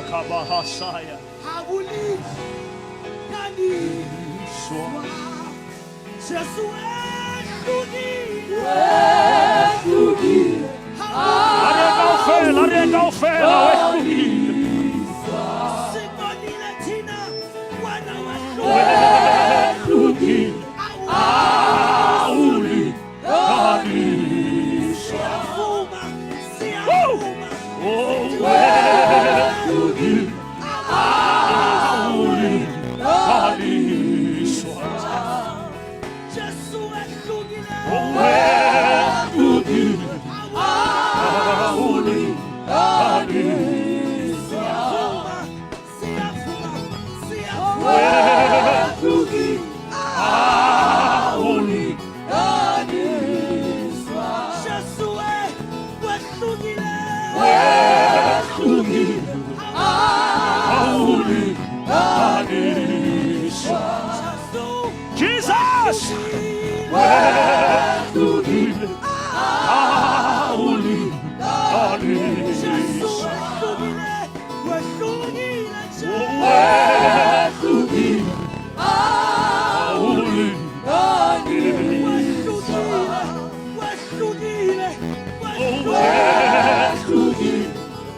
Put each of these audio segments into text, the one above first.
Rakabahasaya. Awulinganiswa. Jesu wehlukile. Are kaofela, re kaofela, wehlukile. Sibonile thina wena wehlukile. Wehlukile. Awulinganiswa. Siyavuma, siyavuma. Oh, wehlukile. Awulinganiswa. Jesu wehlukile. Oh, wehlukile. Awulinganiswa. Siyavuma, siyavuma, siyavuma. Wehlukile. Awulinganiswa. Jesu wehlukile. Wehlukile. Awulinganiswa. Jesu Jesus! Wehlukile. Awulinganiswa. Jesu wehlukile, wehlukile Jesu. Wehlukile. Awulinganiswa. Wehlukile, wehlukile, wehlukile. Wehlukile.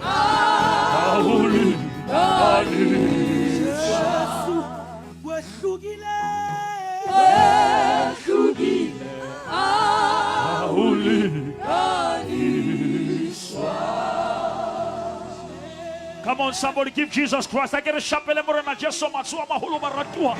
Awulinganiswa. Jesu wehlukile. Wehlukile. Awulinganiswa. Come on, somebody give Jesus Christ. A ke re shapele Morena Jesu matsoho a maholo, baratuwa.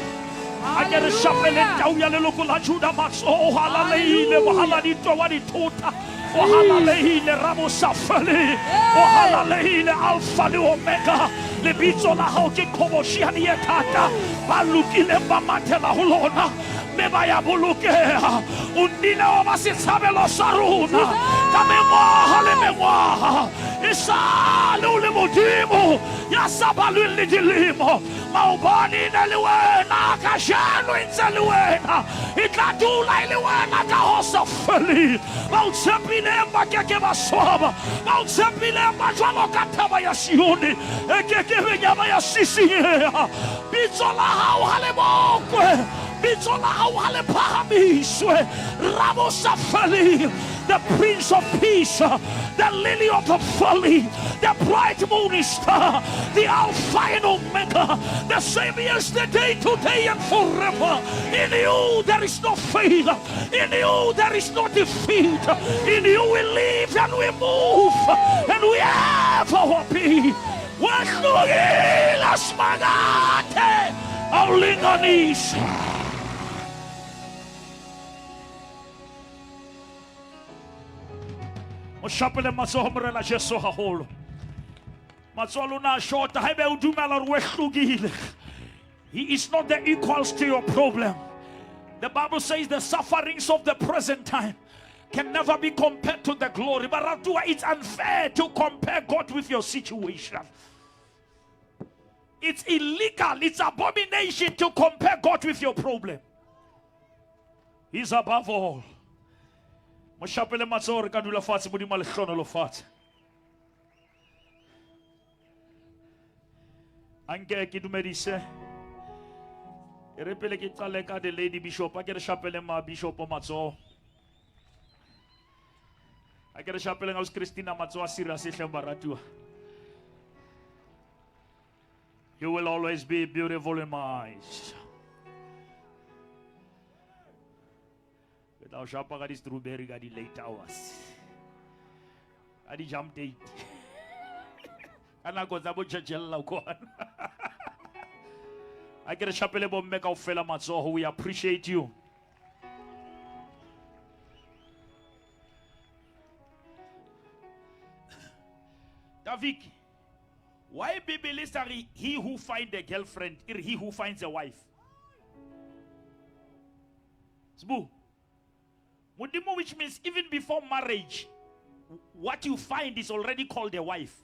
A ke re shapele tau ya leloko la Juda matsoho. O halalehile, mohaladitwe wa dithota. O halalehile, Ramosafele. O halalehile, Alpha le Omega. Lebitso la hao ke qhobosheane e thata. Ba lokileng ba mathela ho lona, mme ba ya bolokeha. O nnile wa ba setshabelo sa rona ka mengwaha le mengwaha. E sale o le Modimo ya sa balweng le dilemo. Maobane e ne le wena, kajeno e ntse le wena, e tla dula e le wena ka ho sa feleng. Ba o tshepileng ba keke ba swaba. Ba o tshepileng ba jwalo ka thaba ya Sione e kekebeng ya ba ya sisinyeha. Bitso la hao ha le bokwe, bitso la hao ha le phahamiswe, Ramosafeleng, the Prince of Peace, the Lily of the Valley, the bright morning star, the Alpha and Omega, the same yesterday, today, and forever. In you there is no failure. In you there is no defeat. In you we live and we move and we have our being. Wehlukile, Simakade, awulinganiswa. Mo shapele matsoho Morena Jesu haholo. Matsoho a lona a shota haebe o dumela hore wehlukile. He is not the equals to your problem. The Bible says the sufferings of the present time can never be compared to the glory. But baratuwa, it's unfair to compare God with your situation. It's illegal, it's abomination to compare God with your problem. He's above all. Mo shapele matsoho, re ka dula fatshe. Modimo a le hlohonolofatse. Anke ke dumedise, e re pele ke qale ka the lady bishop. A ke re shapele ma bishop matsoho. A ke re shapeleng ausi Christina matsoho a serious hleng, baratuwa. You will always be beautiful in my eyes. Ke tla o shapa ka di-strawberry ka di-late hours, ka di-jump date, ka nako tsa botjhetjhella kwana. A ke re shapele bomme kaofela matsoho. We appreciate you. Davik, why Bibele sa re he who find a girlfriend, e re he who finds a wife? Sbu Modimo, which means even before marriage, what you find is already called a wife.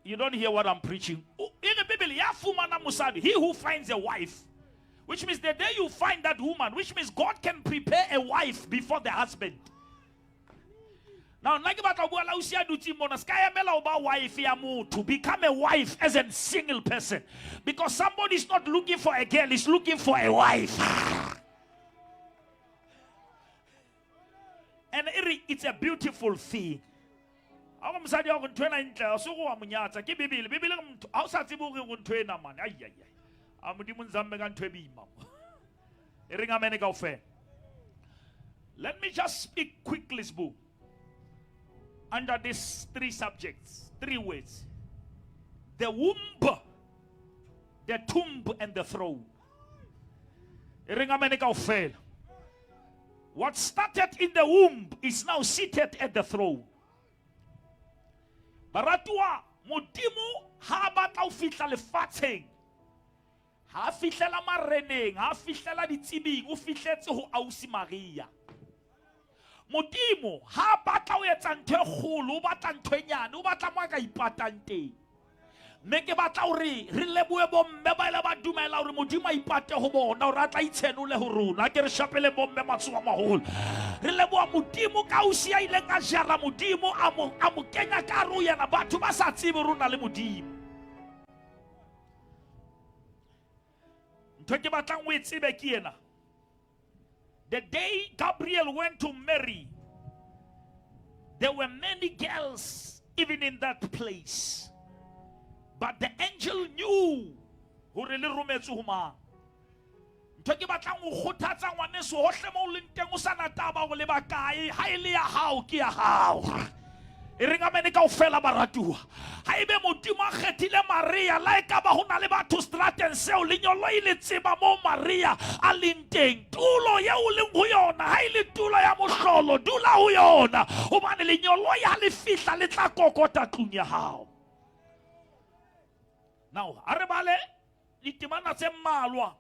You don't hear what I'm preaching. In the Bible, ya fumana mosadi, he who finds a wife, which means the day you find that woman, which means God can prepare a wife before the husband. Now nna ke batla ho bua le ausi ya dutseng mona, se ka emela ho ba wife ya motho. Become a wife as a single person, because somebody is not looking for a girl, is looking for a wife. And e re it's a beautiful thing. Ha go mosadi wa go ntho ena e ntle, ha se go wa mo nyatsa, ke Bibele. Bibele ke motho, ha o sa tsebe hore go ntho ena mane. Ai, ai, ai. A Modimo nzamme ka ntho e boima. E reng amene kaofela. Let me just speak quickly, Sbu. Under these three subjects, three words. The womb, the tomb, and the throne. E reng amene kaofela. What started in the womb is now seated at the throne. Baratuwa, Modimo ha batla ho fihla lefatsheng, ha fihlela mareneng, ha fihlela ditsebing, o fihletse ho ausi Maria. Modimo ha batla ho etsa ntho e kgolo, o batla ntho e nyane, o batla mo a ka ipatang teng. Mme ke batla hore re lebohe bomme ba ile ba dumela hore Modimo a ipate ho bona, hore a tla itshenole ho rona. Ke re shapele bomme matsoho a maholo. Re leboha Modimo ka ausi ya ileng a jara Modimo, a mo kenya ka hare ho yena. Batho ba sa tsebe hore o na le Modimo. Ntho ke batlang o e tsebe ke ena. The day Gabriel went to Mary, there were many girls even in that place. But the angel knew hore le rometswe ho mang. Ntho ke batlang ho kgothatsa ngwaneso hohle mo o leng teng, o sa na taba hore le ba kae, ha e le ya hao ke ya hao. E reng amene kaofela baratuwa. Ha ebe Modimo a kgethile Maria, la ekaba ho na le batho strateng seo, lenyoloi le tseba moo Maria a leng teng. Tulo eo o leng ho yona, ha e le tulo ya mohlolo, dula ho yona, hobane lenyoloi ha le fihla le tla kokota tlung ya hao. Now, ha re bale ditemana tse mmalwa.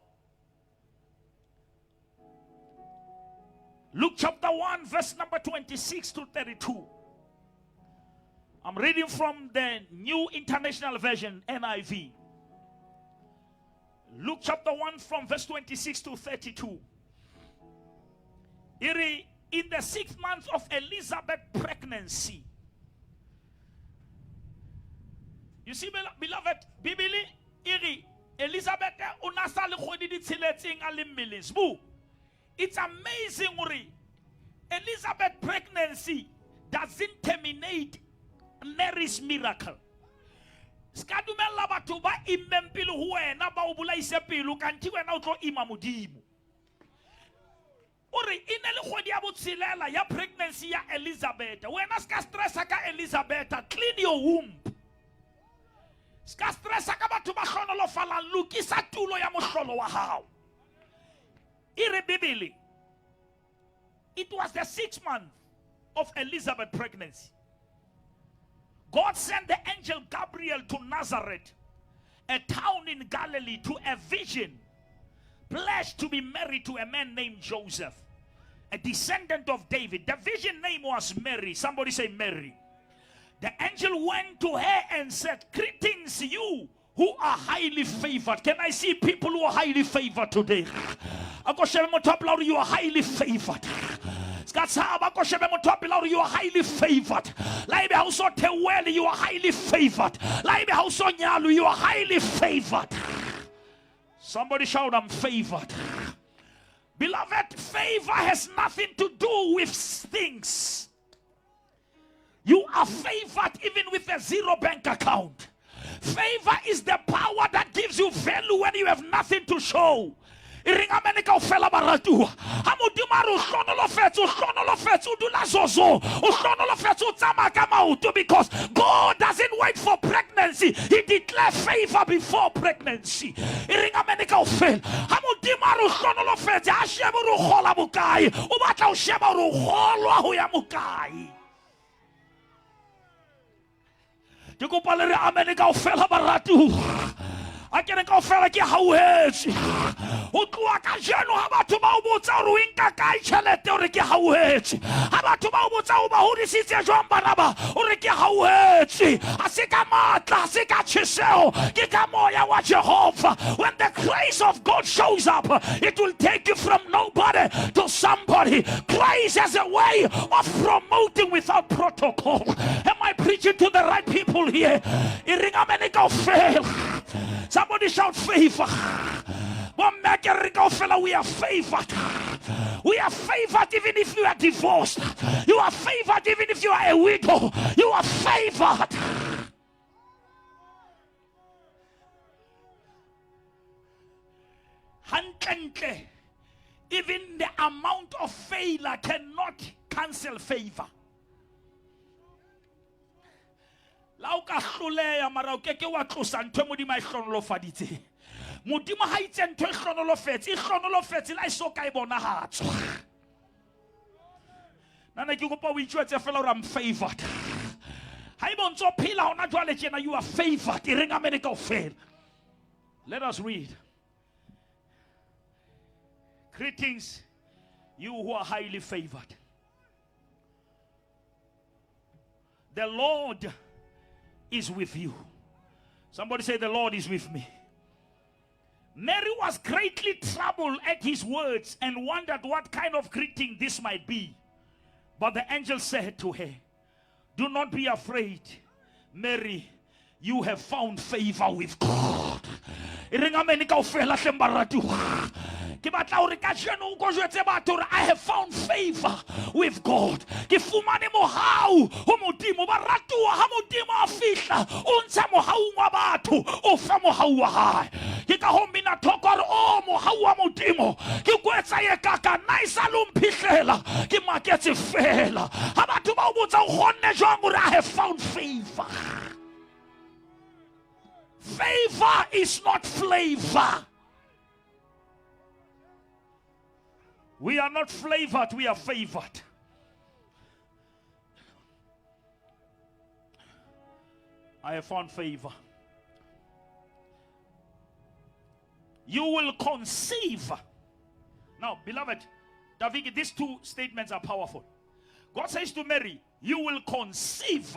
Luke chapter 1, verse number 26 to 32. I'm reading from the New International Version, NIV. Luke chapter 1 from verse 26 to 32. Iri, in the 6th month of Elizabeth's pregnancy. You see, beloved, Bibele, iri, Elizabeth, o na sa le kgwedi di tsheletseng a le mmeleng. Sbu, it's amazing hore Elizabeth pregnancy doesn't terminate Mary's miracle. Ska dumella batho ba immeng pele ho wena ba o bolaise pelo, kanthe wena o tlo ima Modimo. O re e ne le kgwedi ya botshelela ya pregnancy ya Elizabeth. Wena ska stressa ka Elizabeth, clean your womb. Ska stressa ka batho ba hlonolofalang, lokisa tulo ya mohlolo wa hao. E re Bibele, it was the 6th month of Elizabeth's pregnancy. God sent the angel Gabriel to Nazareth, a town in Galilee, to a virgin pledged to be married to a man named Joseph, a descendant of David. The virgin name was Mary. Somebody say Mary. The angel went to her and said, Greetings, you who are highly favored. Can I see people who are highly favored today? You are highly favored. You are highly favored. You are highly favored. You are highly favored. Somebody shout, I'm favored. Beloved, favor has nothing to do with things. You are favored even with a zero bank account. Favor is the power that gives you value when you have nothing to show. E reng amene kaofela baratuwa. Ha Modimo a re o hlonolofetse, o hlonolofetse, o dula zozo, o hlonolofetse, o tsamaya ka maoto, because God doesn't wait for pregnancy. He declares favor before pregnancy. E reng amene kaofela. Ha Modimo a re o hlonolofetse, ha shebe hore o kgola bokae, o batla ho sheba hore o kgolwa ho ya mokae. Ke kopa le re amene kaofela baratuwa. A ke re kaofela ke hauhetswe. Ho tloha kajeno ha batho ba o botsa hore o e nka kae tjhelete, hore ke hauhetswe. Ha batho ba o botsa o ba hodisitse jwang bana ba, hore ke hauhetswe. Ha se ka matla, ha se ka tjheseho, ke ka moya wa Jehova. When the grace of God shows up, it will take you from nobody to somebody? Grace has a way of promoting without protocol. Am I preaching to the right people here? E reng amen kaofela. Somebody shout favor. Bomme ke re kaofela, we are favored. We are favored even if you are divorced. You are favored even if you are a widow. You are favored. Hantlentle, even the amount of failure cannot cancel favor. La o ka hloleha mara o keke wa tlosa ntho e Modimo a e hlonolofaditseng. Modimo ha itse ntho e hlonolofetse, e hlonolofetse le ha e so ka e bonahatswa. Nna ne ke kopa o itjwetse fela hore I'm favored. Haeba o ntso phela hona jwale tjena, you are favored. E reng amen kaofela. Let us read. Greetings, you who are highly favored. The Lord is with you. Somebody say, the Lord is with me. Mary was greatly troubled at his words and wondered what kind of greeting this might be. But the angel said to her, do not be afraid, Mary, you have found favor with God. E reng amen kaofela hleng baratuwa. Ke batla hore kajeno o ko jwetse batho hore I have found favor with God. Ke fumane mohau ho Modimo. Baratuwa, ha Modimo a fihla, o ntsha mohaung wa batho, o fa mohau wa hae. Ke ka ho mmina thoko a re, oh, mohau wa Modimo, ke kwetsa ye kaka, nna e sa le o mphihlela, ke maketse fela. Ha batho ba o botsa o kgonne jwang hore I have found favor. Favor is not flavor. We are not flavored, we are favored. I have found favor. You will conceive. Now, beloved, David, these two statements are powerful. God says to Mary, you will conceive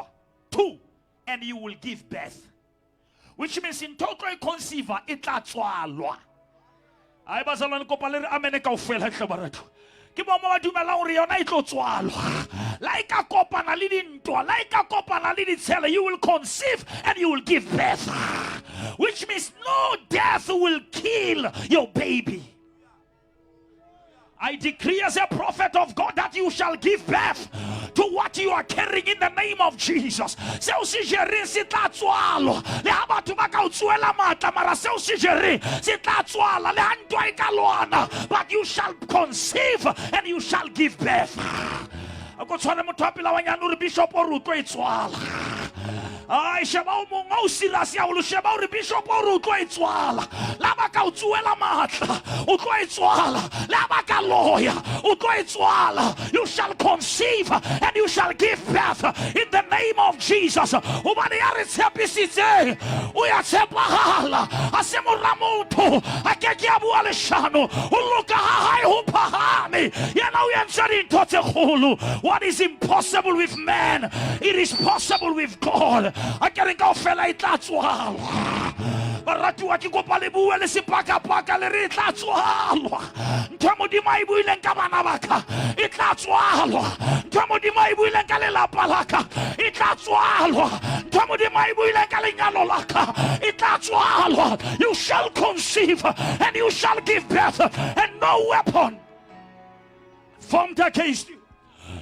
two, and you will give birth. Which means in total conceive, e tla tswalwa. Ai bazalwane, kopa le re amen kaofela hle baratho. Ke bo mo ba dumelang hore yona e tlo tswalwa. La e ka kopana le dintwa, la e ka kopana le ditshele, you will conceive and you will give birth. Which means no death will kill your baby. I decree as a prophet of God that you shall give birth to what you are carrying in the name of Jesus. Seo se jereng se tla tswalwa. Le ha batho ba ka o tsoela matla, mara seo se jereng se tla tswala. Le ha ntwa e ka lwana, but you shall conceive and you shall give birth. A ko tshwane motho wa pela wa nyane o re bishop o re o tlo e tswala. Ai, sheba o mongwe o serious haholo, sheba o re bishop o re o tlo e tswala. La ba ka o tsoela matla, o tlo e tswala. La ba ka loya, o tlo e tswala. You shall conceive and you shall give birth in the name of Jesus. Hobane ya re tshepisitseng, o ya tshepahala. Ha se mora motho, a ke ke a bua leshano. Ho loka ha hae ho phahame. Yena o entse dintho tse kgolo. What is impossible with man, it is possible with God. A ke re kaofela e tla tswalwa. Baratuwa, ke kopa le bue le sepakapaka le re e tla tswalwa. Ntho e Modimo a e buileng ka bana ba ka e tla tswalwa. Ntho e Modimo a e buileng ka lelapa la ka e tla tswalwa. Ntho e Modimo a e buileng ka lenyalo la ka e tla tswalwa. You shall conceive and you shall give birth, and no weapon formed against you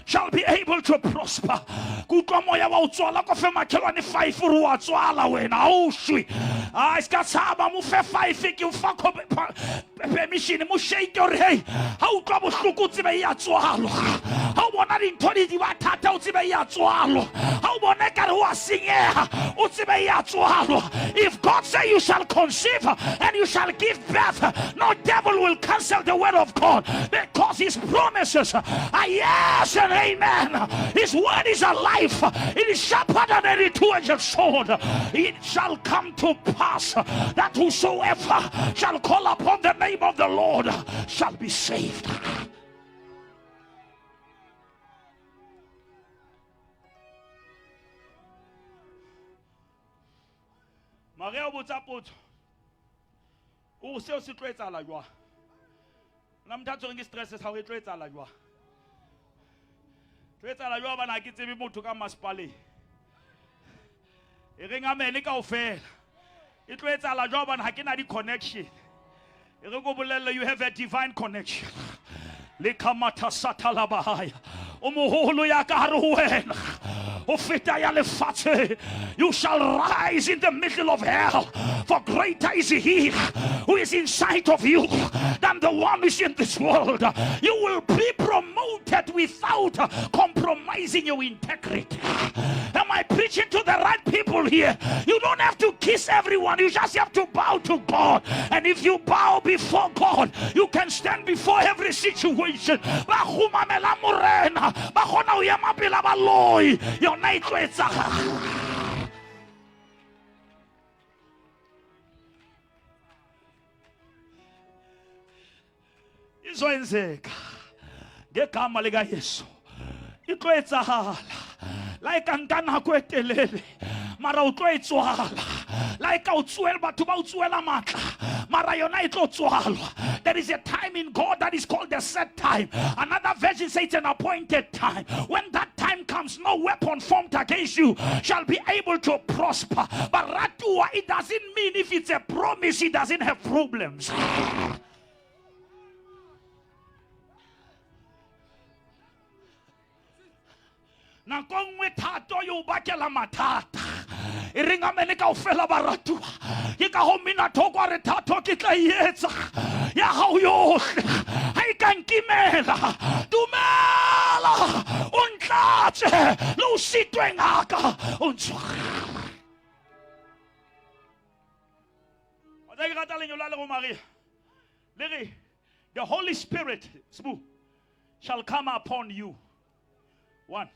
shall be able to prosper. Ke utlwa moya wa o tswala, ko fe makhelwane 5 ore wa tswala wena, ha o shwe. Ai, se ka tshaba, mo fe 5, ke o fa permission, mo shake hore hey, ha o utlwa bohloko o tsebe e ya tswalwa. Ha o bona dintho di ba thata o tsebe e ya tswalwa. Ha o bona ekare ho a senyeha o tsebe e ya tswalwa. If God say you shall conceive and you shall give birth, no devil will cancel the word of God, because his promises are yes and amen. His word is alive. It is sharper than any two-edged sword. It shall come to pass that whosoever shall call upon the name of the Lord shall be saved. Maria o botsa potso. O seo se tlo etsahala jwang? Na motho a tshwereng ke stress sa hore e tlo etsahala jwang? Tlo etsahala jwang hobane ha ke tsebe motho ka masepaleng? E reng amene kaofela. E tlo etsahala jwang hobane ha ke na di-connection? E re ko bolelle, you have a divine connection. Le kamatha sathalabahaya. O moholo ya ka hare ho wena ho feta ya lefatshe. You shall rise in the middle of hell, for greater is he who is inside of you than the one who is in this world. You will be promoted without compromising your integrity. Am I preaching to the right people here? You don't have to kiss everyone, you just have to bow to God. And if you bow before God, you can stand before every situation. Ba kgumamela Morena, ba kgona ho ema pela baloi. Yona e tlo etsahala. Izoyenzeka ngegama likaYesu. E tlo etsahala. La e ka nka nako e telele, mara o tlo e tswala. La e ka o tsoela, batho ba o tsoela matla, mara yona e tlo tswalwa. There is a time in God that is called the set time. Another version says it's an appointed time. When that time comes, no weapon formed against you shall be able to prosper. But ratua, it doesn't mean if it's a promise, it doesn't have problems. Nako nngwe thato yo bakela mathata. E reng amene kaofela baratuwa. Ke ka ho mina thoko a re thato ke tla e etsa ya hao yohle. Ha e ka nkimela, dumela o ntlatse le o sitweng haka o ntshware. Wa tseba ke rata lenyolo la le go Maria. Le re the Holy Spirit Sbu, shall come upon you. One.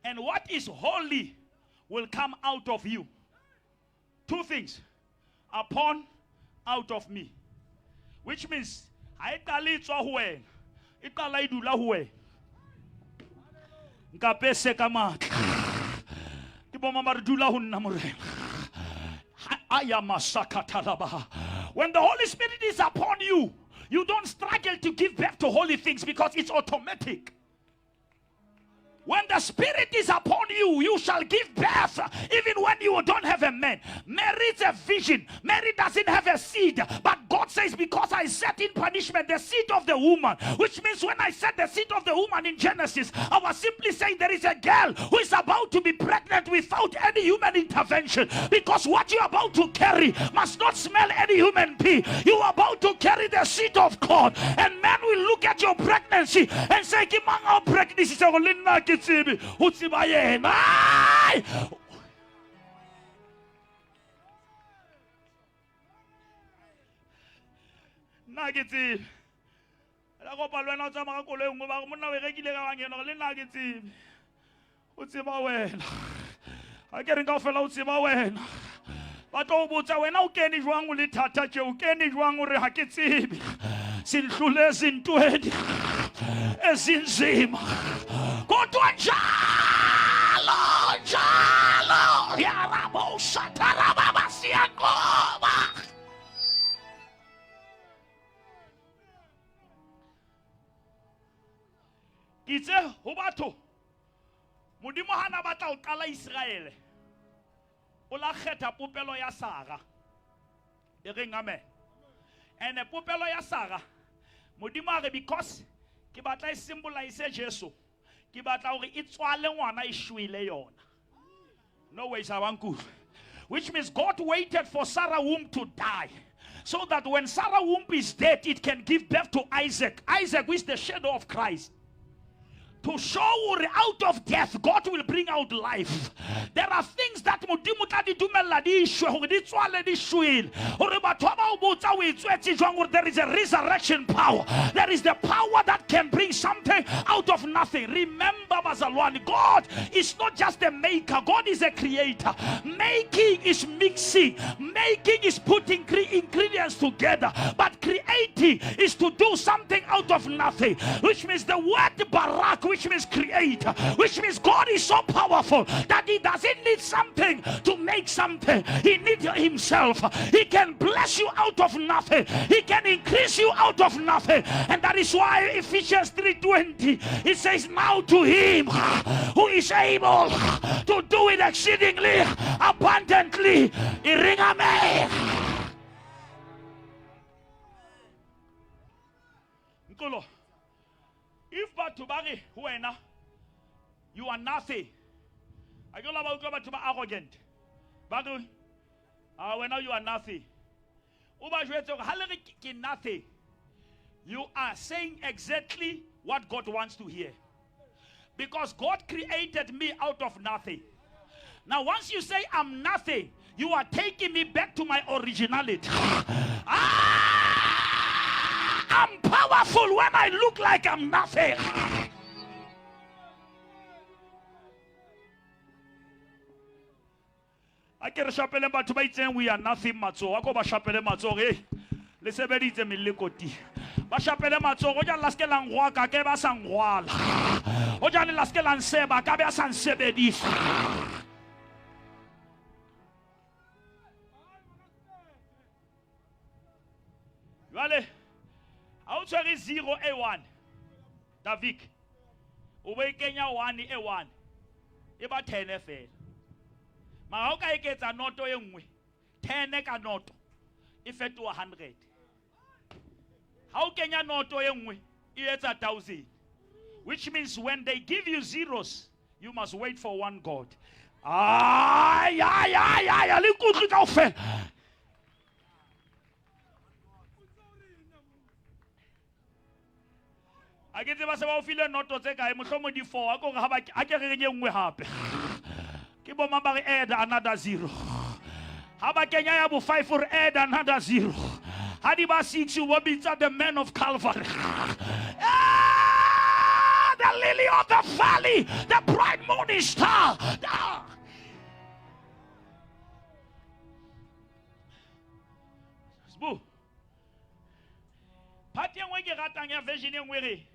And what is holy will come out of you. Two things. Upon, out of me. Which means, ha e qale e tswa ho wena, e qala e dula ho wena. Nkapese ka matla. Ke bo mama re dula ho nna Morena. When the Holy Spirit is upon you, you don't struggle to give birth to holy things because it's automatic. When the Spirit is upon you, you shall give birth even when you don't have a man. Mary's a vision. Mary doesn't have a seed. But God says, because I set in punishment the seed of the woman, which means when I said the seed of the woman in Genesis, I was simply saying there is a girl who is about to be pregnant without any human intervention. Because what you're about to carry must not smell any human pee. You are about to carry the seed of God. And men will look at your pregnancy and say, ke mang a o pregnancy le nna ke tsebe ho tseba yena. Ai! Nna ke tsebe. La kopa le wena o tsamaya ka koloi e nngwe, ba re monna o e rekile ka bang ena, le nna ke tsebe. O tseba wena. Ha ke reng kaofela o tseba wena. Ba tlo o botsa wena o kene jwang o le thata tje, o kene jwang o re ha ke tsebe. Sindlule ezintweni ezinzima. Kodwa njalo njalo yaraboshatarababa siyanqoba. Ke itse ho batho, Modimo ha na batla ho qala Iseraele, o la kgetha popelo ya Sara. E reng amen. Ene popelo ya Sara, Modimo a re because ke batla e symbolize Jesu, ke batla hore e tswale ngwana e shwele yona. No ways, abankuhle. Which means God waited for Sarah womb to die, so that when Sarah womb is dead, it can give birth to Isaac. Isaac is the shadow of Christ. To show hore out of death, God will bring out life. There are things that Modimo tla di dumella di shwe, hore di tswale di shwele. Hore batho ba o botsa o e tswetse jwang, hore there is a resurrection power. There is the power that can bring something out of nothing. Remember, bazalwane, God is not just a maker. God is a creator. Making is mixing. Making is putting ingredients together. But creating is to do something out of nothing, which means the word Barak, which means create, which means God is so powerful that he doesn't need something to make something. He needs himself. He can bless you out of nothing. He can increase you out of nothing. And that is why Ephesians 3:20, it says, now to him who is able to do it exceedingly abundantly. Nkolo, if batho ba re ho wena you are nothing, a ke la ba utlwa batho ba arrogant ba re ah wena you are nothing, o ba jwetse hore ha le re ke nothing, you are saying exactly what God wants to hear, because God created me out of nothing. Now once you say I'm nothing, you are taking me back to my originality. I'm powerful when I look like I'm nothing. A ke re shapele batho ba itseng we are nothing matsoho. A ko ba shapele matsoho, hey, le sebeditse melekoti. Ba shapele matsoho, o jang la se ke la ngwaka, ke ba sa ngwala. O jang la se ke la nseba, ka be a sa nsebedisa. Jwale, ha o tshwere 0 e 1, Davik, o bo e kenya 1 e 1, e ba 10 fela. Mara ha o ka eketsa noto e nngwe, 10 ka noto, e fetoha 100. Ha o kenya noto e nngwe, e etsa 1000. Which means when they give you zeros, you must wait for one God. Ay, ay, ay, ay, le nkutlwe kaofela. A ke tseba se ba o file noto tse kae, mohlomong di 4, a ko re ha ba ke, a ke re re nngwe hape. Ke bo mang ba re add another 0. Ha ba kenya ya bo 5 or add another 0. Ha di ba 6, o bitsa the man of Calvary. The lily of the valley, the bright morning star. Sbu. Part e nngwe ke ratang ya version e nngwe re,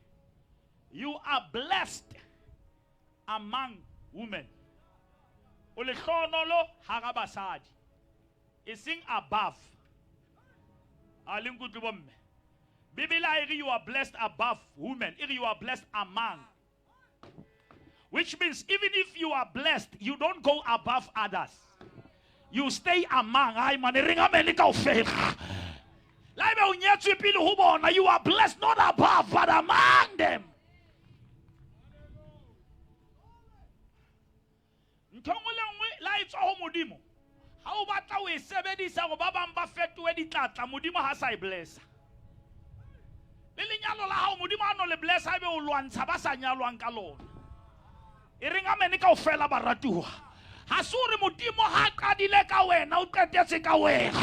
you are blessed among women. O lehlohonolo hara basadi. E seng above. A le nkutlwe bomme. Bibele ha e re you are blessed above women. E re you are blessed among. Which means even if you are blessed, you don't go above others. You stay among. Ai man, e reng amen kaofela. La ebe o nyetswe pele ho bona, you are blessed not above but among them. Ntho nngwe le nngwe la e tswa ho Modimo. Ha o batla ho e sebedisa hore ba bang ba fetohe ditlatla, Modimo ha sa e blessa. Le lenyalo la hao, Modimo ha no le blessa, ebe o lwantsha ba sa nyalwang ka lona. E reng amen kaofela baratuwa. Ha se hore Modimo ha qadile ka wena, o qetetse ka wena.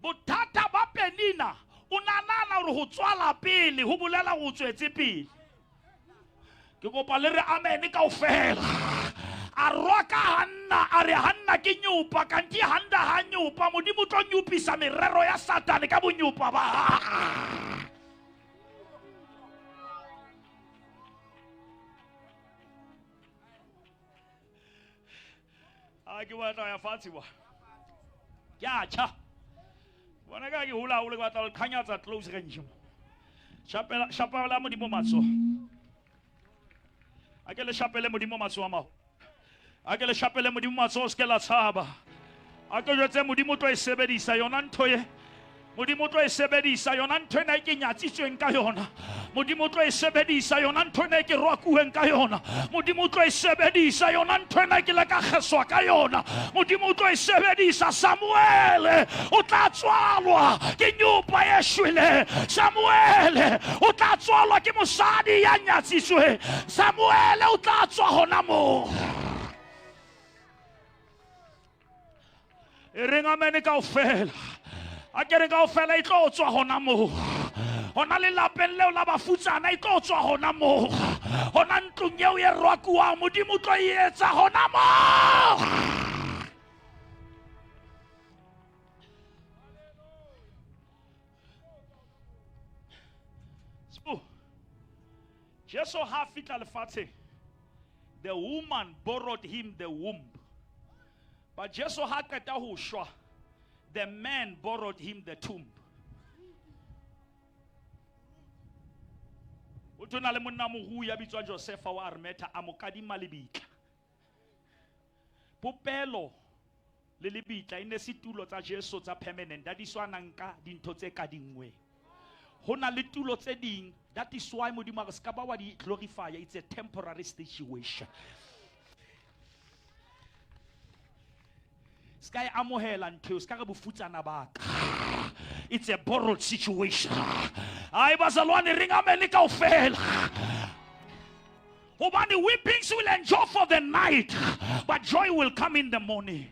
Bothata ba Penina, o nahana hore ho tswala pele, ho bolela hore o tswetse pele. Ke kopa le re amen kaofela. A roka Hanna, a re Hanna ke nyopa, kanti Hanna ha nyopa, Modimo o tlo nyopisa merero ya Satane ka bonyopa ba hae. A ke batla ya fatshe wa. Ke a tjha. Bona ka ke hola haholo, ke batla ho qhanyatsa close range mo. Shapela, shapela Modimo matsoho. A ke le shapele Modimo matsoho a maho. A ke le shapele Modimo matsoho, se ke la tshaba. A ke jwetse Modimo tlo e sebedisa yona ntho e. Modimo tlo e sebedisa yona ntho ena e ke nyatsitsweng ka yona. Modimo tlo e sebedisa yona ntho ena e ke rwakuweng ka yona. Modimo tlo e sebedisa yona ntho ena e ke le ka kgeswa ka yona. Modimo tlo e sebedisa. Samuele o tla tswalwa ke nyopa e shweleng. Samuele o tla tswalwa ke mosadi ya nyatsitsweng. Samuele o tla tswa hona moo. E reng amen kaofela. A ke re kaofela e tlo tswa hona moo. Hona lelapeng leo la bafutsana e tlo tswa hona moo. Hona ntlong eo e rwakuwang, Modimo o tlo e etsa hona moo. Jesu ha a fihla lefatsheng, the woman borrowed him the womb. But Jesu ha qeta ho shwa, the man borrowed him the tomb. O tona le monna morui ya bitswang Josefa wa Arimathea a mo kadima lebitla. Popelo le lebitla e ne se tulo tsa Jesu tsa permanent. That is why a na nka dintho tse kadinngweng. Ho na le tulo tse ding. That is why Modimo a re ska ba wa di glorify. It's a temporary situation. Ska e amohela ntho eo, ska re bofutsana ba ka. It's a borrowed situation. Ai bazalwane ring amen kaofela. Hobane weepings will endure for the night, but joy will come in the morning.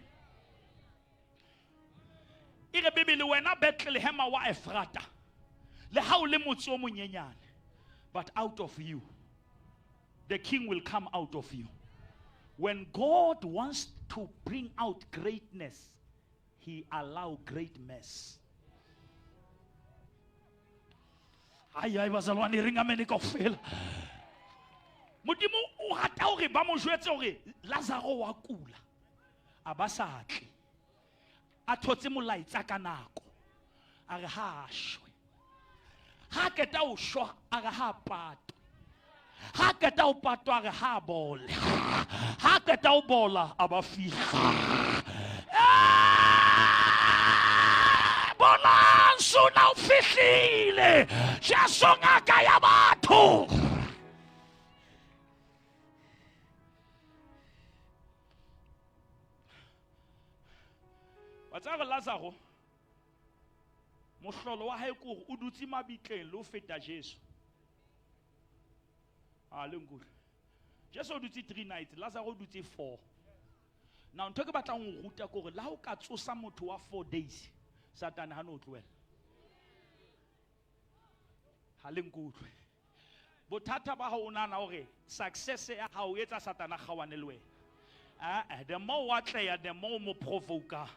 E re Bibele wena Bethlehem wa Efrata, le ha o le motse o monyenyane, but out of you the king will come out of you. When God wants to bring out greatness, he allow great mess. Ai ai bazalwane ring amen kaofela. Modimo o rata hore ba mo jwetse hore Lazaro wa kula. A ba sa tle. A thotse molaetsa ka nako. A re ha a shwe. Ha qeta ho shwa a re ha patwe. Ha qeta ho patwa a re ha bole. Ha qeta ho bola a ba fihla. Bonang sona o fihlile. Jesu ngaka ya batho. Wa tseba Lazaro mohlolo wa hae ke hore o dutse mabitleng le ho feta Jesu. A le nkutlwe. Jesu o dutse 3 nights, Lazaro o dutse 4. Now ntho ke batlang ho ruta ke hore le ha o ka tsosa motho wa 4 days, Satane ha no tlohela. Ha le nkutlwe. Bothata ba hao o nahana hore success ya hao e etsa Satane a kgaohane le wena. Eh, the more o atleha, the more o mo provoka.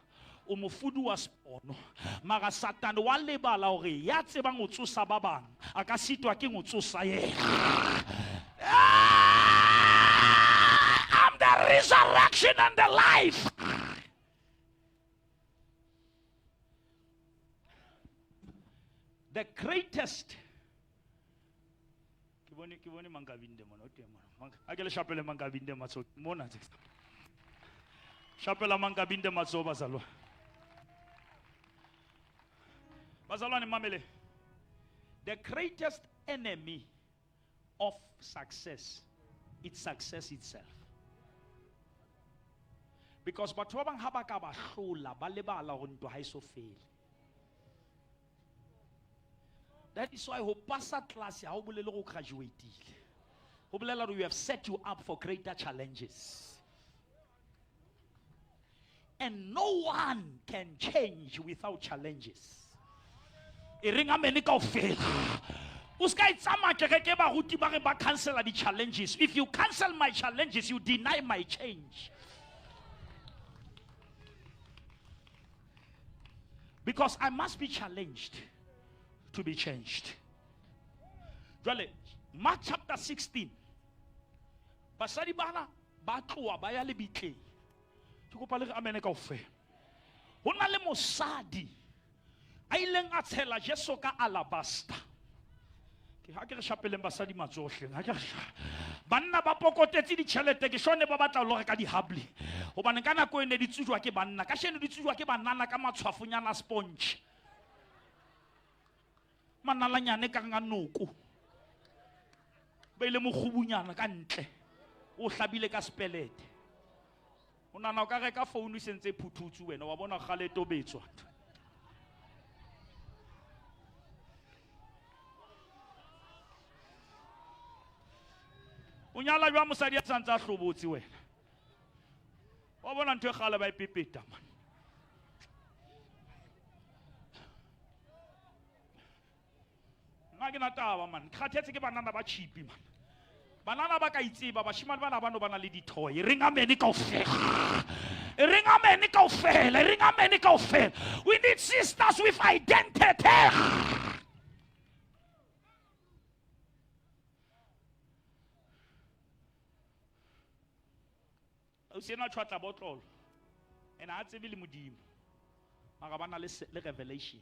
O mo fuduwa sepono. Mara Satane wa lebala hore ya tsebang ho tsosa ba bang, a ka sitwa ke ho tsosa yena. I'm the resurrection and the life. The greatest ke bone ke bone mankabinde mona o teng mona a ke le shapele mankabinde matsoho mona shapela mankabinde matsoho bazalwane bazalwane mamele the greatest enemy of success it's success itself because batho ba bang ha ba ka ba hlola ba lebala hore ntwa ha e so fele. That is why ho pasa class ha o bolele go graduateile. Ho bolela hore you have set you up for greater challenges. And no one can change without challenges. E reng amen kaofela. O ska e tsamaya kereke baruti ba re ba cancela di-challenges. If you cancel my challenges, you deny my change. Because I must be challenged to be changed. Jwale, Mark chapter 16. Basadi bana ba tloha ba ya lebitleng. Ke kopa le re amen kaofela. Ho na le mosadi a ileng a tshela Jesu ka alabaster. Ke ha ke re shapeleng basadi matsohle. Ha ke re banna ba pokotetse ditjhelete ke shone ba batla ho reka di-hubbly. Hobane ka nako e ne di tsujwa ke banna. Kasheno di tsujwa ke banana ka matshwafonyana sponge. Manalanyane ka nga noko. Ba ile mokgubunyana ka ntle. O hlabile ka spelete. O nahana o ka reka founu e sentse e phuthutswe wena wa bona kgale e tobetswa. O nyala jwang mosadi a santse a hlobotse wena? Wa bona ntho e kgale ba e pepeta man. Nna ke na taba man, ke kgathetse ke banana ba cheap man. Banana ba ka itseba, bashimane bana ba no ba na le dithoy. Reng amen kaofela. Reng amen kaofela. Reng amen kaofela. We need sisters with identity. O sena tjhwatla botlolo. And ha tsebe le Modimo. Mara ba na le le revelation.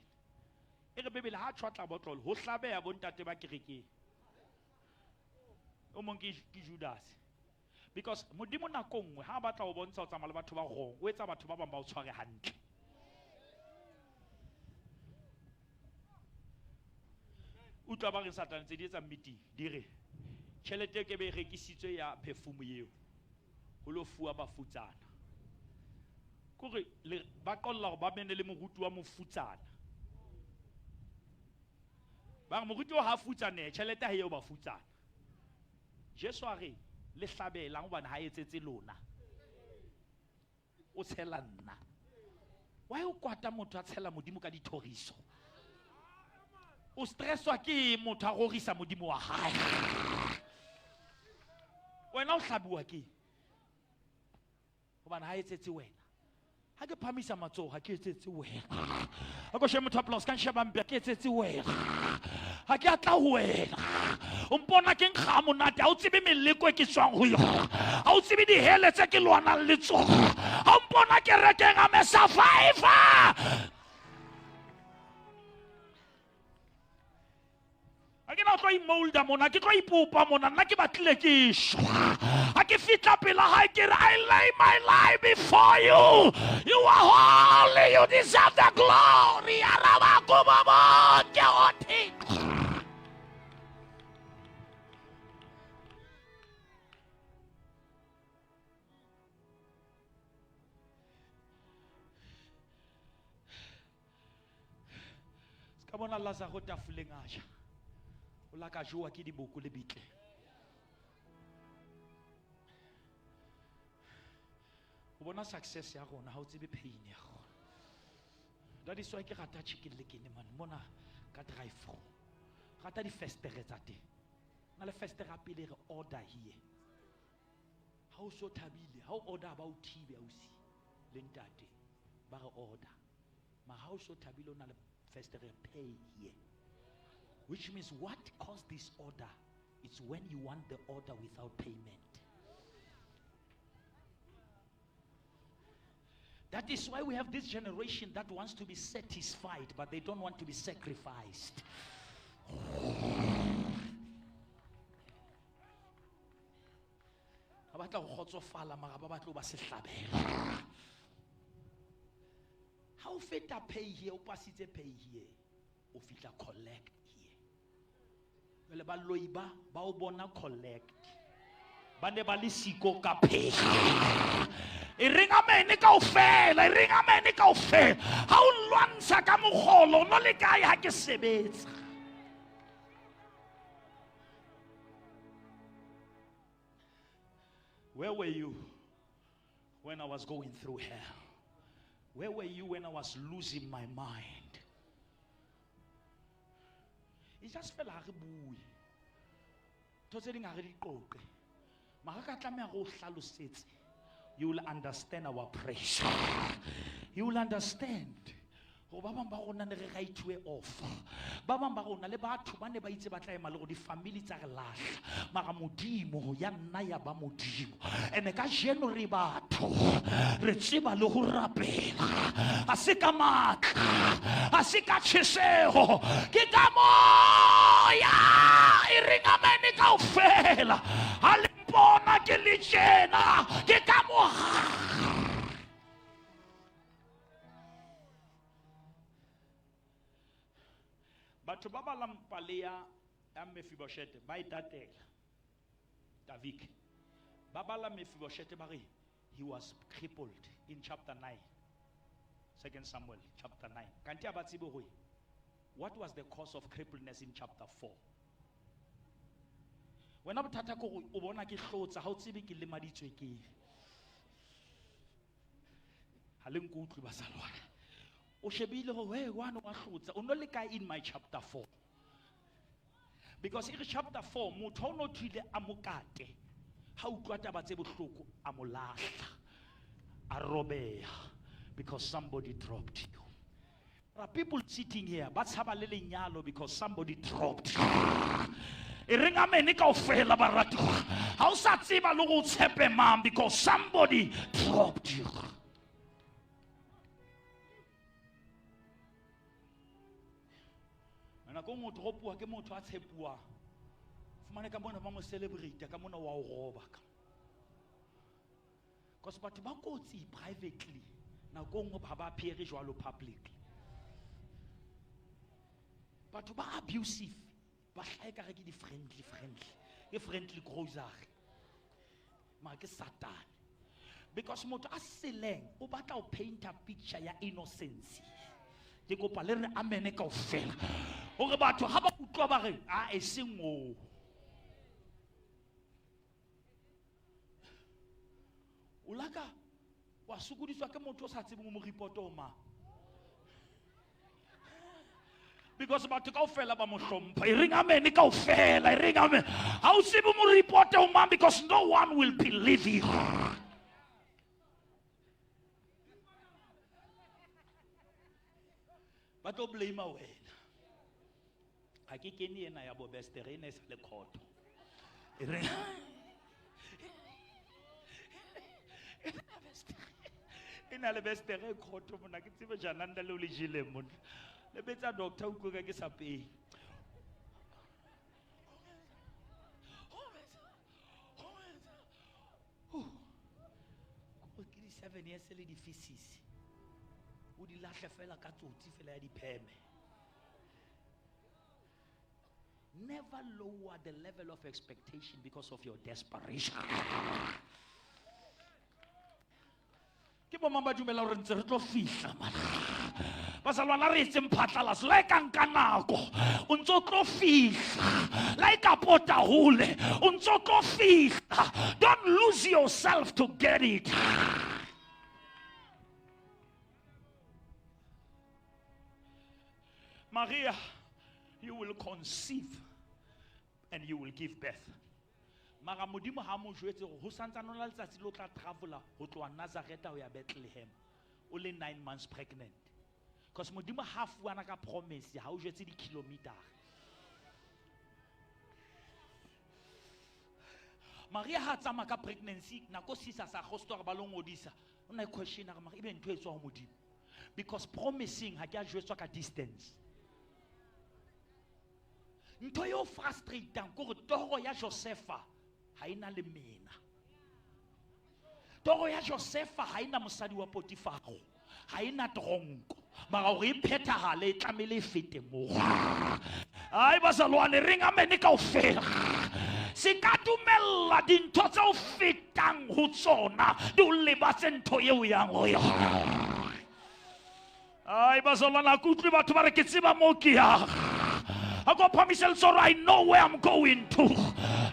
E re Bibele ha tjhwatla botlolo ho hlabeha bontate ba kerekeng. O mong ke Judas. Because Modimo nako nngwe ha batla ho bontsha o tsamaya le batho ba wrong, o etsa batho ba bang ba o tshware hantle. Utlwa ba reng Satane tse di etsa meeting, di re tjhelete e ke be e rekisitswe ya perfume eo ho lo fuwa bafutsana. Kore ba qolla hore ba bene le moruti wa mofutsana. Ba re moruti wa ha futsanehe, tjhelete ha eo bafutsana. Jesu a re le hlabelang hobane ha etsetse lona. O tshela nna. Why o kwata motho a tshela Modimo ka dithoriso? O stresswa ke motho a rorisa Modimo wa hae. Wena o hlabiwa ke hobane ha etsetse wena. Ha ke phamisa matsoho ha ke etsetse wena. Ha ko shebe motho applause ka nsheba mpe ke etsetse wena. Ha ke atla ho wena. O mpona ke nkga monate ha o tsebe meleko e ke tswang ho yona. Ha o tsebe dihele tse ke lwanang le tsona. Ha o mpona kerekeng I'm a survivor. Ha ke na tlo imolda mona, ke tlo ipopa mona, nna ke batlile ke shwa. Ha ke fihla pela hae ke re, I lay my life before you. You are holy, you deserve the glory. Araba kubo bonke o Thixo. Se ka bona Lazaro tafoleng a ja. O la ka jowa ke diboko le bitle. O bona success ya rona ha o tsebe pain ya rona. That is why ke rata Chicken Licken man mona ka drive through. Rata difestere tsa teng. Na le festere ya pele re order here. Ha o so thabile, ha o order ba o thibe ausi le ntate ba re order. Ma ha o so thabile o na le festere pay here. Which means what caused this order? It's when you want the order without payment. That is why we have this generation that wants to be satisfied, but they don't want to be sacrificed. Ba batla go kgotsofala mara ba batla ho ba sehlabelo. Ha o feta pay here, o pasitse pay here, o fihla collect here. Jwale baloi ba ba o bona collect. Ba ne ba le siko ka pay. E reng amen kaofela, e reng amen kaofela. Ha o lwantsha ka mokgolo, o no le kae ha ke sebetsa? Where were you when I was going through hell? Where were you when I was losing my mind? It just fela ha re bue. Ntho tse ding ha re di qoqe. Mara ka tlameha go hlalosetse. You will understand our pressure. You will understand. Gore ba bang ba rona ne re write off. Ba bang ba rona le batho ba ne ba itse ba tla ema le gore di-family tsa re lahla. Mara Modimo ya nna ya ba Modimo. Ene kajeno re batho re tseba le ho rapela. Ha se ka matla, ha se ka tjheseho, ke ka moya. E reng amen kaofela. Ha le mpona ke le tjena, ke ka moya. Batho ba balang pale ya Mephibosheth ba e tatela. David. Ba bala Mephibosheth ba re he was crippled in chapter 9. 2 Samuel chapter 9. Kanti ha ba tsebe hore what was the cause of crippledness in chapter 4? Wena bothata ke hore o bona ke hlotsa, ha o tsebe ke lemaditswe ke eng. Ha le nkutlwe bazalwane. O shebile hore hey, one wa hlotsa, o no le kae in my chapter 4? Because in chapter 4 motho o no thwile a mokate, ha utlwa taba tse bohloko a mo lahla, a robeha because somebody dropped you. There are people sitting here ba tshaba le lenyalo because somebody dropped you. E reng amene kaofela baratuwa. Ha o sa tseba le go tshepe mang because somebody dropped you. Nako nngwe o dropuwa ke motho a tshepuwang. Fumane ka mona ba mo celebrate ka mona wa o roba ka. Because batho ba kotsi privately nako nngwe ba ba appear jwalo publicly. Batho ba abusive ba hlahe ka re ke di-friendly friendly, ke friendly grocery, mara ke Satane. Because motho a seleng o batla ho painta picture ya innocence. Ke kopa le re amene kaofela hore batho ha ba utlwa ba re a e seng o. O laka wa sokodiswa ke motho o sa tsebeng o mo report o mang. Because batho kaofela ba mo hlompha. E reng amene kaofela, e reng amen. Ha o tsebe mo report o mang because no one will believe you. Ba tlo blame wena. Ha ke kene ena ya bo bestere e ne e sa le khotho. E reng e na le bestere e khotho mona ke tsebe jananda leo le jeleng mona. Le betsa doctor utlwe ka ke sa peye. Ke di 7 years le di feces. O di lahle fela ka tsotsi fela ya dipheme. Never lower the level of expectation because of your desperation. Ke bo mang ba dumela hore ntse re tlo fihla man. Bazalwana re etseng phatlalatso la e ka nka nako o ntso tlo fihla, la e ka pota hole o ntso tlo fihla. Don't lose yourself to get it. Maria, you will conceive and you will give birth. Mara Modimo ha mo jwetse hore ho santsane ho na letsatsi le o tla travela ho tloha Nazareth ho ya Bethlehem o le 9 months pregnant. Because Modimo ha fuana ka promise ha o jwetse di-kilometer. Maria ha tsamaya ka pregnancy nako sisa sa kgosto hore ba lo ngodisa. O na question hore mara ebe ntho e tswa ho Modimo. Because promising ha ke a jwetswa ka distance. Ntho eo frustrating ke hore toro ya Josefa ha ena le mena. Toro ya Josefa ha ena mosadi wa Potifaro, ha ena tronko. Mara hore e phethahale e tlamehile e fete moo. Ai bazalwane reng amene kaofela. Se ka dumella dintho tse o fetang ho tsona di o lebatse ntho eo yang ho yona. Ai bazalwane ke utlwe batho ba re ke tseba moo ke yang. I got promise so I know where I'm going to.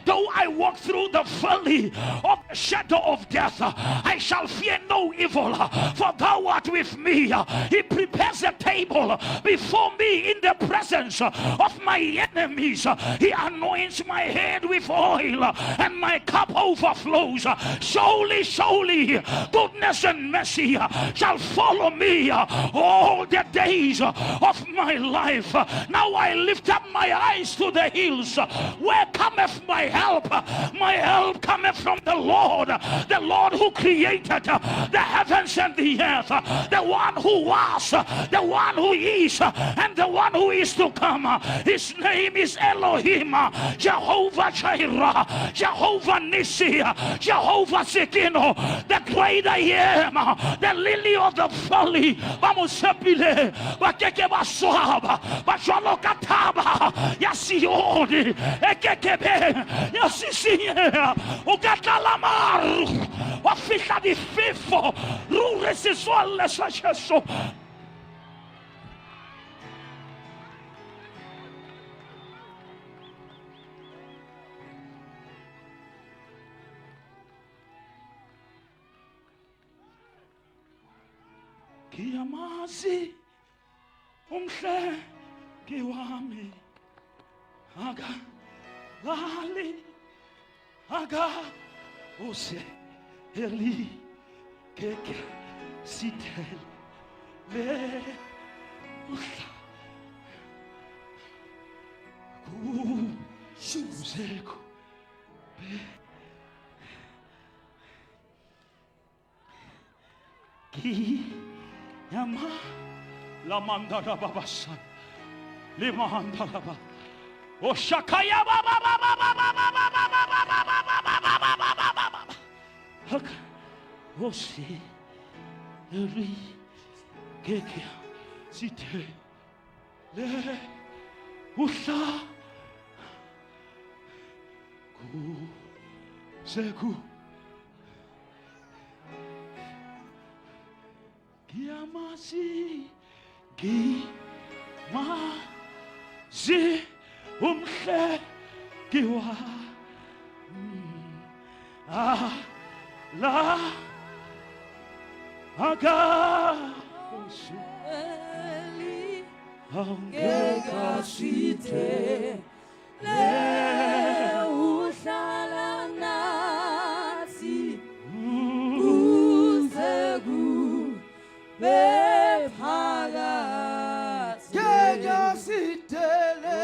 Though I walk through the valley of the shadow of death, I shall fear no evil, for thou art with me. He prepares a table before me in the presence of my enemies. He anoints my head with oil, and my cup overflows. Surely, surely, goodness and mercy shall follow me all the days of my life. Now I lift up my eyes to the hills. Where cometh my help? My help cometh from the Lord, the Lord who created the heavens and the earth, the one who was, the one who is, and the one who is to come. His name is Elohim, Jehovah Jireh, Jehovah Nissi, Jehovah Tsidkenu, the great I am, the lily of the valley. Ba mo tshepile, ba ke ke ba swaba, ba jwalo ka thaba ya Sione, e kekebe ya sisinyeha, o ka tlala maru, wa fihla difefo, ruri setswalle sa Jesu. Ngiyamazi umhlengi wami, akalali, akaseli, keke sithele le uhla Kuze Ki yama la mandala baba san le mandala ba o shakaya baba baba baba baba baba baba baba baba baba baba hak o si ri ke site le uhla ku seku Ngiyamazi ngimazi umhleki wami la akasu ngekasithe le uhlala nathi kuze kube phakathi Ngekasithele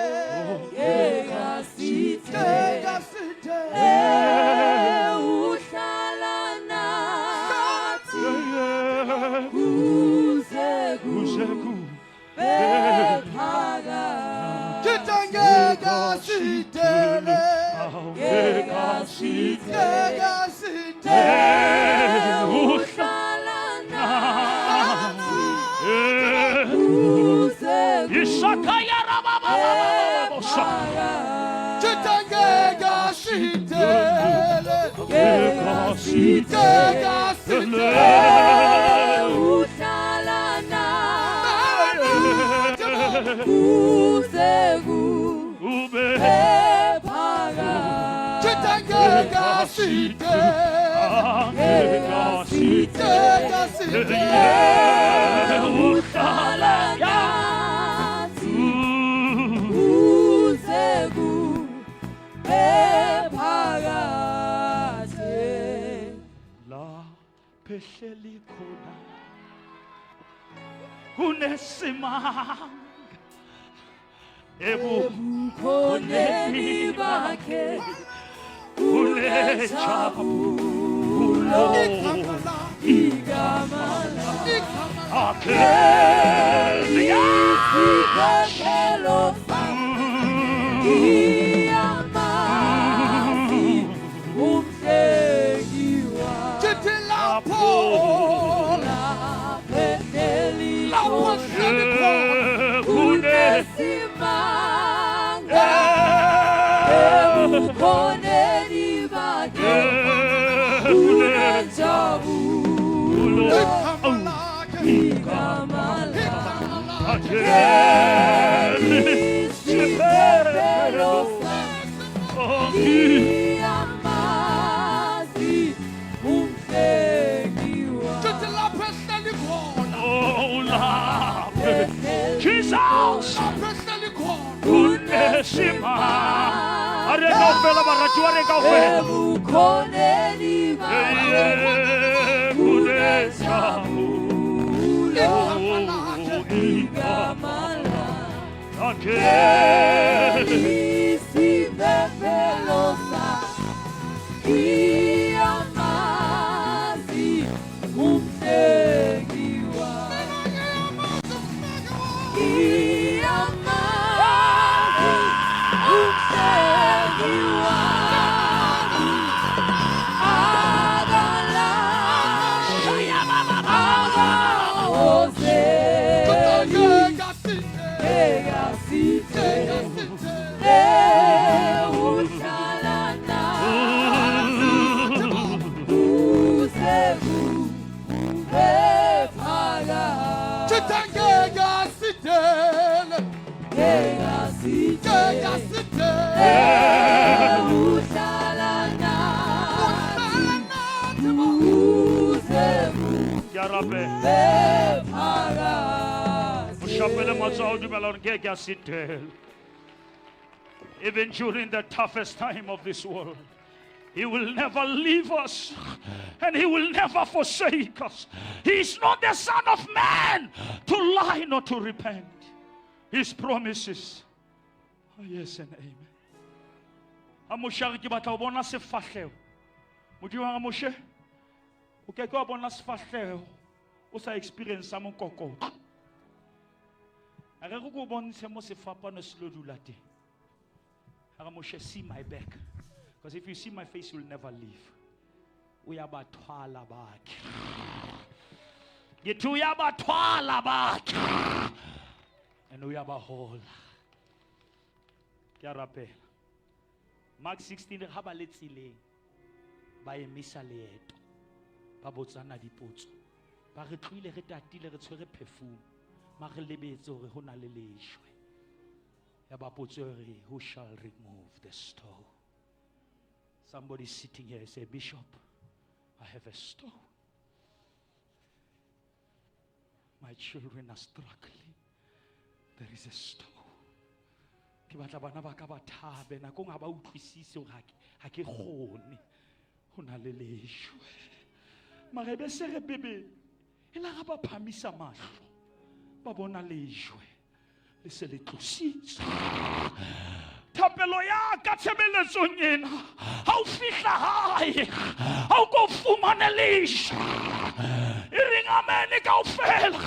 ngekasithe ngekasithele uhlala nathi kuze kuze kube phakathi Kithi ngekasithele ngekasithe ngekasithele uhlala nathi kuze Ishakaya rababa Kithi ngekasithele ngekasithe ngekasithele uhlala nathi kuze ube kube phakathi Kithi ngekasithele ngekasithe ngekasithele uhlala nathi kuze kube phakathi la phehleli khona kunesimanga ebukhoneni bakhe ebunejabulo igama akhe isiphephelo ngiyamazi umhlengi wami Kithi lapho lapho ehleli lapho khona hleli khona kunesimanga ebukhoneni bakhe kunenjabulo igama lakhe igama igama lakhe isiphephelo ngiyamazi umhlengi wami Kithi lapho ehleli khona Jesus lapho ehleli khona kunesimanga a re kaofela baratuwa re kaofela ebukhoneni bakhe kunejabulo igama lakhe igama akhe isiphephelo ngiyamazi umhlengi wami ngiyamazi umhlengi wami akalali akawozeli ngekasithele ngekasithe uhlala nathi kuze kube phakathi Kithi ngekasithele ngekasithe ngekasithele uhlala nathi uhlala nathi kuze ke a rapela kube phakathi o shapele matsoho o dumela hore nke ke a sitela. Even during the toughest time of this world, He will never leave us and He will never forsake us. He is not the Son of Man to lie nor to repent. His promises are yes and amen. Ha Moshe a re ke batla ho bona sefahleho, Modimo a re Moshe, o ke ke wa bona sefahleho o sa experience mokokotlo. A re re ko bontshe mo sefapano se lo dula teng. A re Moshe, see my back, because if you see my face, you'll never leave. Uyabathwala bakhe. Ngithi uyabathwala bakhe and uyabahola. Ke a rapela. Mark 16, ha ba le tseleng ba emisa leeto, ba botsana dipotso, ba re tlohile re tatile re tshwere perfume, ma re lebetse hore ho na le lejwe. Ya ba potso e re, who shall remove the stone? Somebody sitting here say, Bishop, I have a stone. My children are struggling. There is a stone. Ke batla bana ba ka ba thabe, nakong ha ba utlwisise hore ha ke kgone. Ho na le lejwe. Mara e be se re Bibele, e la ga ba phamisa mahlo, ba bona lejwe le se le tlositswe. Thapelo ya ka tshebeletsong ena, ha o fihla hae, ha o ko fumane lejwe, e reng amen kaofela.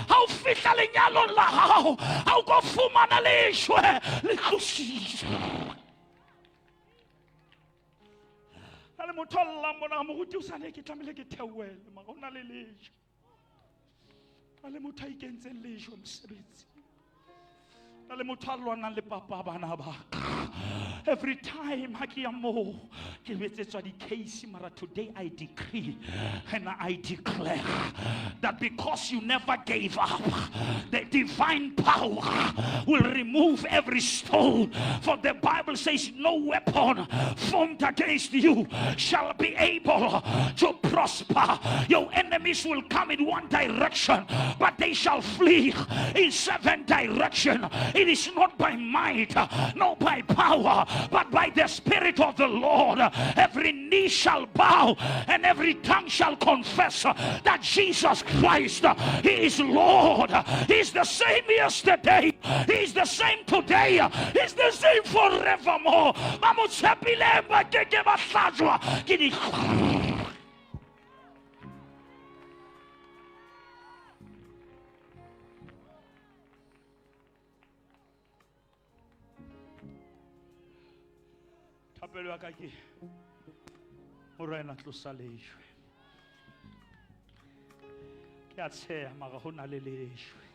Ha o fihla lenyalong la hao, ha o ko fumane lejwe le tlositswe. Na le motho a llang mona, moruti o sale ke tlamehile ke theohele, mara o na le lejwe. Na le motho a ikentseng lejwe mosebetsing. Na le motho a lwanang le papa bana ba ka. Every time ha ke ya moo, ke betsetswa di-case, mara today I decree and I declare that because you never gave up, the divine power will remove every stone. For the Bible says no weapon formed against you shall be able to prosper. Your enemies will come in one direction, but they shall flee in seven directions. It is not by might, nor by power, but by the Spirit of the Lord. Every knee shall bow and every tongue shall confess that Jesus Christ, He is Lord. He is the same yesterday, He is the same today, He is the same forevermore. Ba mo tshepileng ba ke ke ba hlajwa ke di. Thapelo ya ka ke, Morena, tlosa lejwe. Ke a tsheha mara ho na le lejwe.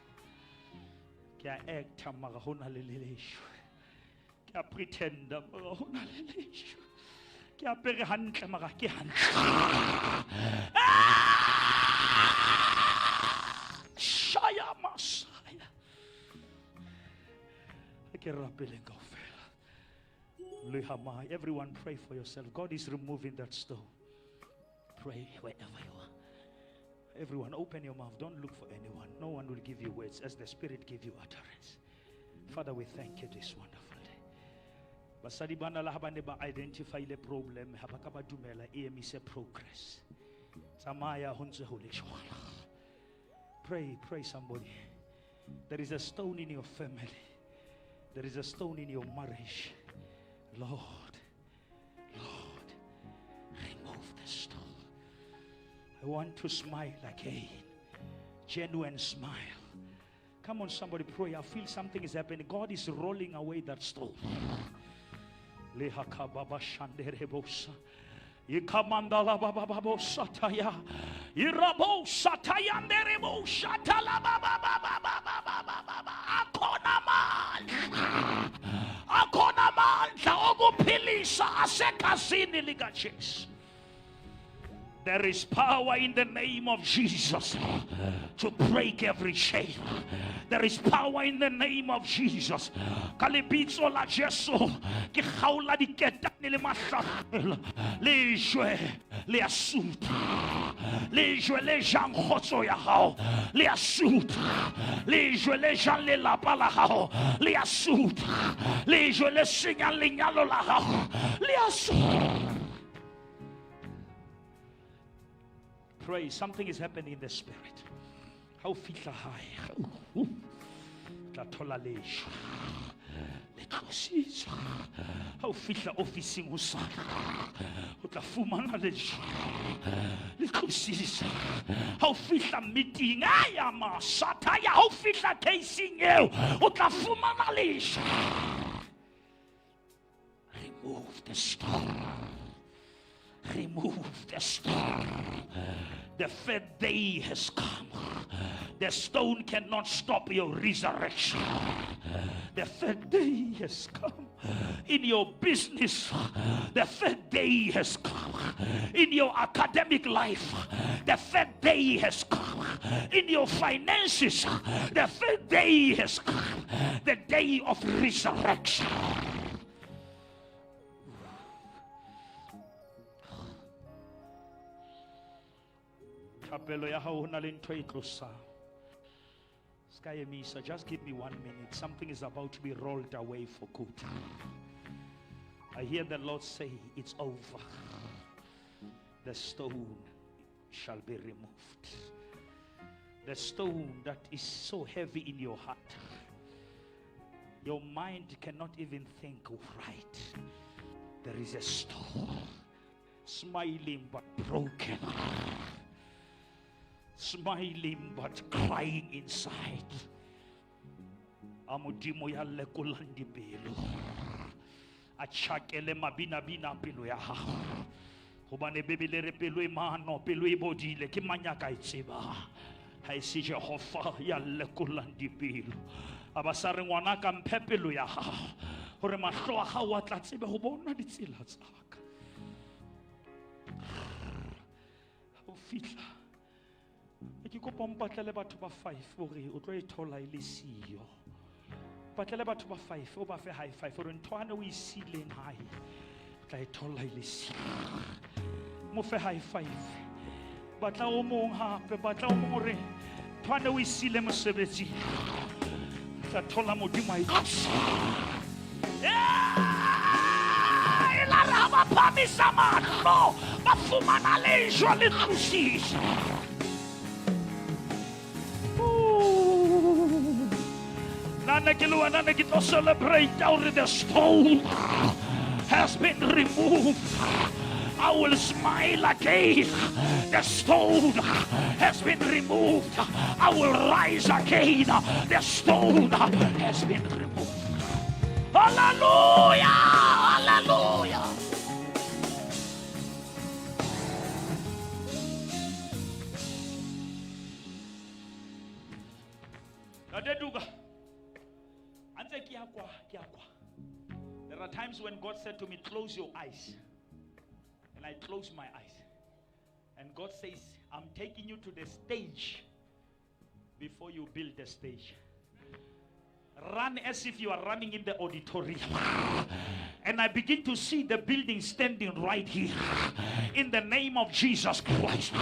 Ke a acta mara ho na le lejwe. Ke a pretenda mara ho na le lejwe. Ke apere hantle mara ke hantle. Shaya Masaya. Ke rapeleng kaofela. Lehama, everyone pray for yourself. God is removing that stone. Pray wherever you are. Everyone, open your mouth. Don't look for anyone. No one will give you words as the Spirit give you utterance. Father, we thank you this wonderful day. Basadi bana la ha ba ne ba identify le problem, ha ba ka ba dumela e emise progress. Tsamaya ho ntse ho le jwalo. Pray, pray somebody. There is a stone in your family. There is a stone in your marriage. Lord, Lord, remove the stone. I want to smile again. Genuine smile. Come on, somebody pray. I feel something is happening. God is rolling away that stone. Lehakababa shanderebosa. Ikamandala baba babo sataya. Irabo sataya nderebo shatala baba baba baba baba baba. Akona mandla. Akona mandla okuphilisa asegazini likaJesu. There is power in the name of Jesus to break every chain. There is power in the name of Jesus. Ka lebitso la Jesu, ke kgaola diketane le mahlahlela. Lejwe le a sutha. Lejwe le jang kgotso ya hao le a sutha. Lejwe le jang lelapa la hao le a sutha. Lejwe le senyang lenyalo la hao le a sutha. Pray, something is happening in the spirit. How fihla hae, tla thola lejwe le tlosisa. Ha o fihla ofising hosane, o tla fumana lejwe le tlosisa. Ha o fihla meeting, aya masataya, ha o fihla casing eo, o tla fumana lejwe. Remove the stone. Remove the stone. The third day has come. The stone cannot stop your resurrection. The third day has come. In your business, the third day has come. In your academic life, the third day has come. In your finances, the third day has come. The day of resurrection. Thapelo ya hao ho na le ntho e tlosang. Ska emisa, just give me 1 minute. Something is about to be rolled away for good. I hear the Lord say, it's over. The stone shall be removed. The stone that is so heavy in your heart. Your mind cannot even think right. There is a stone, smiling but broken. Smiling but crying inside. A Modimo ya lekolang dipelo. A tjhakele mabinabina pelo ya gago. Hobane Bibele re pelo e mano, pelo e bodile, ke mang ya ka e tsebang? Ha e se Jehova ya lekolang dipelo. A ba sa re ngwana ka mphe pelo ya gago, hore mahlo a gago a tla tsebe ho bona ditsela tsa ka. Ha o fihla, ke kopa o mpatlele batho ba 5 hore o tlo e thola e le siyo. Patlele batho ba 5, o ba fe high five hore ntho ane o e siileng hae, o tla e thola e le siyo. Mo fe high five. Batla o mong hape, batla o mong hore ntho ane o e siile mosebetsing, o tla thola Modimo a e tlosa. E la re ha ba phamisa mahlo, ba fumana lejwe le tlosisa. Nna ke le wena ne ke tlo celebrate hore the stone has been removed. I will smile again. The stone has been removed. I will rise again. The stone has been removed. Hallelujah! Hallelujah! There are times when God said to me, close your eyes. And I close my eyes. And God says, I'm taking you to the stage before you build the stage. Run as if you are running in the auditorium. And I begin to see the building standing right here in the name of Jesus Christ.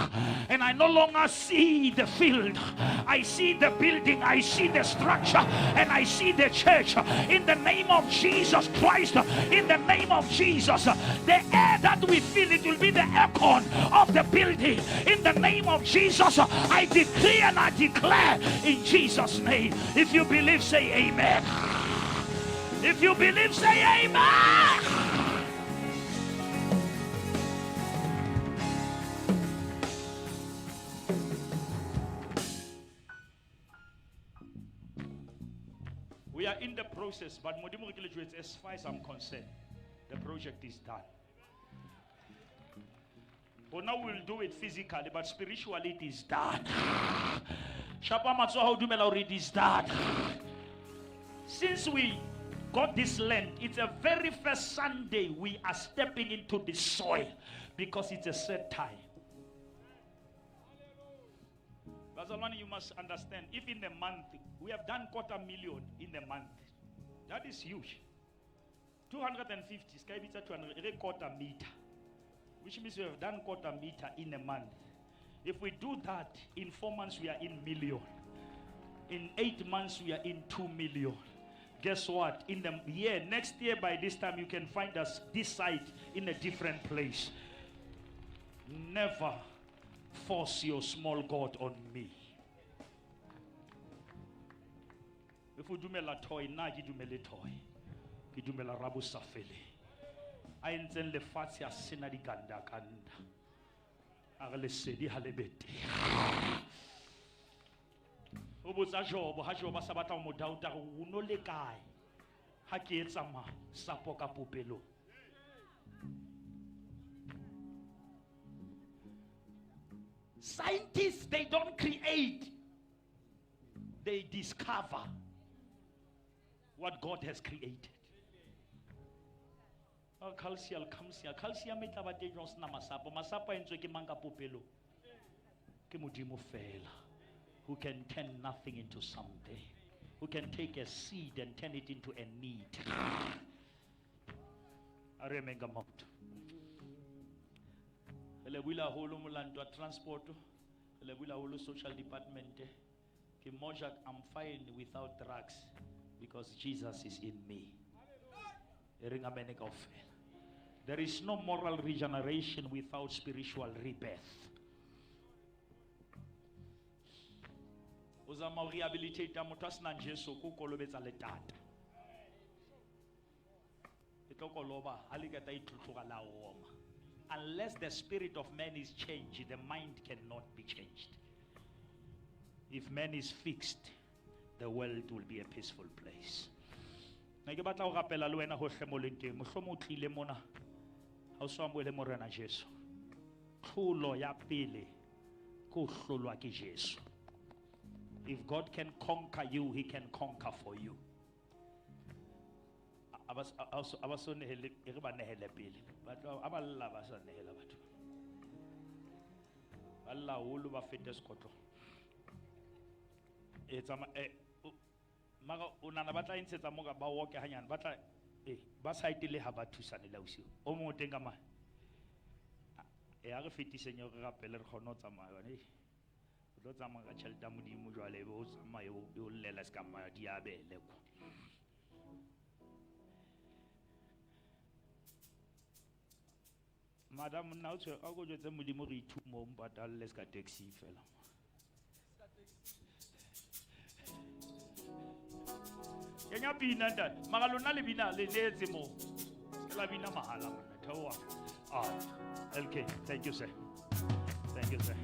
And I no longer see the field. I see the building, I see the structure, and I see the church in the name of Jesus Christ. In the name of Jesus, the air that we feel, it will be the aircon of the building. In the name of Jesus, I decree and I declare in Jesus' name. If you believe, say amen. If you believe, say amen. We are in the process, but Modimo re ke le jwetse, as far as I'm concerned, the project is done. For now we'll do it physically, but spiritually it is done. Shapa matsoho o dumela hore it is done. Since we got this land, it's a very first Sunday we are stepping into the soil because it's a set time. Bazalwane, you must understand, if in the month, we have done 250,000 in the month. That is huge. 250, sky meter, 200, quarter meter. Which means we have done quarter meter in a month. If we do that, in 4 months we are in million. In 8 months we are in 2 million. Guess what? In the year, next year by this time, you can find us this site in a different place. Never force your small God on me. If you dumela toy, na ke dumele toy. Ke dumela rabosafeleng a entseng lefatshe a sena dikandakanda. A re lesedi ha le be teng. O botsa Jobo, ha Jobo a sa batla ho mo doubta, a re, o no le kae ha ke etsa masapo ka popelong? Scientists, they don't create, they discover what God has created. Oh, calcium, calcium, calcium e tla ba teng jwang sena masapo? Masapo a entswe ke mang ka popelong? Ke Modimo fela, who can turn nothing into something, who can take a seed and turn it into a need. A re emeng ka maoto. Re lebohile haholo molanto wa transport, re lebohile haholo social department. Ke moja, I'm fine without drugs because Jesus is in me. E reng amen kaofela. There is no moral regeneration without spiritual rebirth. O zama ho rehabilitate motho a senang Jesu ko kolobetsa letata. E tlo koloba ha le qeta itlhotlhora la oma. Unless the spirit of man is changed, the mind cannot be changed. If man is fixed, the world will be a peaceful place. Ne ke batla ho rapela le wena hohle mo leng teng. Mohlomong o tlile mona, ha o so amohele Morena Jesu. Tlholo ya pele ke ho hlolwa ke Jesu. If God can conquer you, he can conquer for you. A ba a ba so nehele, e re ba nehele pele. Ba tlo, a ba lla ba sa nehela batho. Ba lla haholo ba fete sekotlo. E tsama, e, o, mara o nahana ba tla e ntshetsa moo ka ba oke hanyane, ba tla, e, ba side le ha ba thusane le ausi. O mong o teng ka mane. E, ha re fetiseng eo re rapele re kgone ho tsamaya hobane, eish, o tlo tsamaya ka tjhelete ya Modimo jwale, ebe o tsamaye o llela se ka madi a bele kwa. Madam, nna o tshwere, a ko jwetse Modimo re ithumo, o mpatalle se ka taxi fela. Kenya pina ntate. Mara lona le bina le neetse moo. Se ke la bina mahala monna. Theoha. Ah, LK, thank you sir. Thank you sir.